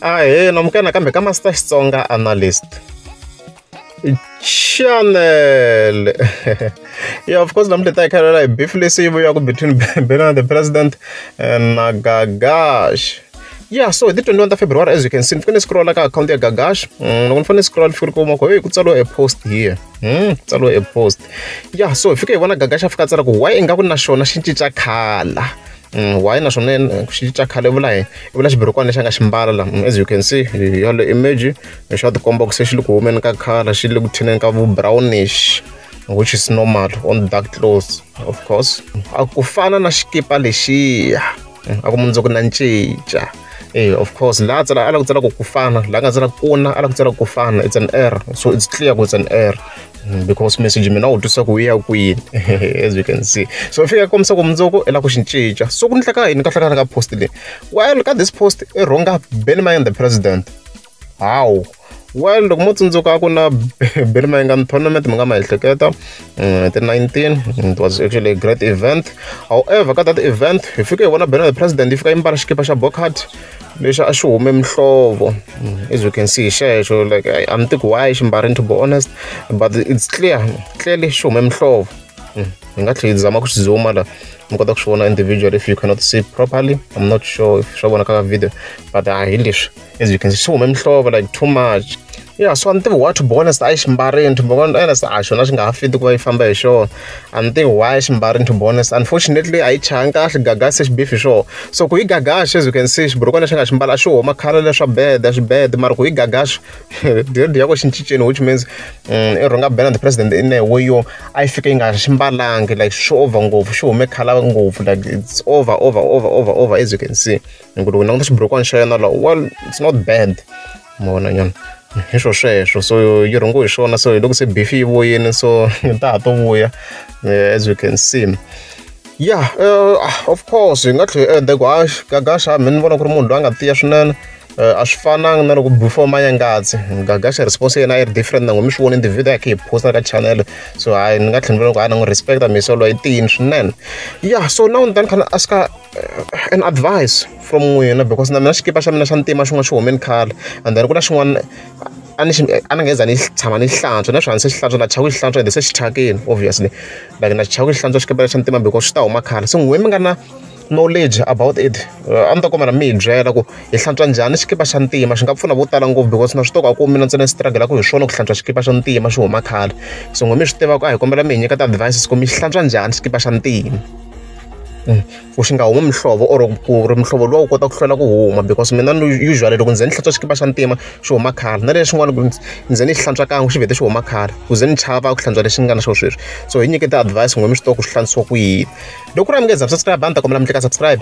Ahee, namukela nakambe ka Master Xitsonga Analyst Channel. Yeah, of course, namuntlha hi ta hi khalela hi beef leyi vuyaku between Benny the President na Gagash. Yeah, so hi ti 21 ta February, as you can see, ni fike ni scrolla ka account ya Gagash. Loko ni fanele ni scroll ni fike kuma ku hey, ku tsariwe a post here. Ku tsariwe a post. Yeah, so hi fike hi vona Gagash a fika a tsala ku why ingaku na xona xi cinca colour. Why naswona xi cinca colour i vula yini? I vula xibirukwana lexi a nga xi mbala la. As you can see, yale image xa tikomba ku se xi le ku humeni ka colour, xi le ku thineni ka vu brownish, which is normal on dark clothes, of course. A ku fana na xikipa lexiya, a ku mundzuku na cinca. Of course, laha tsala a la ku tsala ku ku fana, laha nga tsala kuna, a la ku tsala ku fana. It's an error, so it's clear ku it's an error because message mina wu twisa ku yi ya kwini, as you can see. So fika kombisa ku mundzuku i la ku xi cinca. So ku ndleka yini kahle kahle ka post leyi? Well, ka this post i rhonga Benny Mayengani the President. How? Well, loko mo tsundzuka ku na Benny Mayengani tournament mi nga ma ehleketa ti 19, it was actually a great event. However, ka that event hi fike hi vona Benny the President yi fika yi mbala xikipa xa Bockhart lexi a xi hume mihlovo, as you can see xexo. Like, a ni tivi why xi mbarini, to be honest, but it's clear, clearly xi hume mihlovo. Hi nga tlhela hi zama ku xi zooma la mi kota ku swi vona individual if you cannot see properly. I'm not sure if swa vonaka ka video, but hi leswi, as you can see, xi hume mihlovo like too much. Yeah, so a ni tivi why, to be honest, a yi xi mbarini. To be honest, a xona xi nga ha fiti ku va yi famba hi xona. A ni tivi why xi mbarini, to be honest. Unfortunately, a yi chayanga kahle Gagash se xi beef hi xona. So ku yi Gagash, as you can see, xiburukwana lexi nga xi mbala a xi huma colour leswa bed, a xi bed, mara ku yi Gagash deal ya ku xi cincile, which means i rhonga Benny the President in a way yo a yi fike yi nga xi mbalangi, like xi over ngopfu, xi hume colour ngopfu, like it's over over over over over, as you can see. Ku loko languta xiburukwana xa yena la, well, it's not bad, ma vona nyana hi swo sweswo. So yi rhungiwe hi swona, so hi loko se beef yi vuyini, so ta ha to vuya, as you can see. Yeah, of course hi nga tlhela hi ku hayi Gagash a mina ni vona ku ri munhu loyi a nga tiya swinene. A swi fananga na loko before Mayangatsi Gagash response ya yena a yi ri different, na n'wi mi swi vona in the video ya kha hi posta ka channel. So hayi ni nga tlhela ni vona ku hayi na n'wi respecta misa loyi tiyini swinene. Yeah, so now ni ta ni kha ni ask an advice from n'wina, because na mina xikipa xa mina xa ntima xin'wana xi humeni khale, and then ku na xin'wana a ni xi a ni nga za ni tshama ni hlantswa na swi se xi hlantswa na chava ku xi hlantswa ende se xi thyakini, obviously, like na chava ku xi hlantswa xikipa xa ntima because xi ta huma khale. So n'wina mi nga na knowledge about it, a ni ta kombela mi hi byela ku hi hlantswa njhani xikipa xa ntima, xi nga pfuna vo tala ngopfu, because na swi tiva ku mina ntsena struggle ku hi swona ku hlantswa xikipa xa ntima xi huma khale. So n'wina mi swi tiva ku a hi kombela mi hi nyika ti-advices ku mi xi hlantswa njhani xikipa xa ntima ku xi nga humi mihlovo, or ku ri mihlovo luwa wu kota ku hlwela ku huma, because mina usually loko ndzi ze ni hlantswa xikipa xa ntima xi huma khale, na lexin'wana ndzi ze ni xi hlantswa kan'we xi vhete xi huma khale, ku ze ni chava ku hlantswa lexi ni nga na xona sweswi. So hi nyike ti-advice n'wina mi swi tiva ku swi hlantswisiwa ku yini. Loko ku ri a mi nge za subscribe, a ni ta kombela mi tlika subscribe.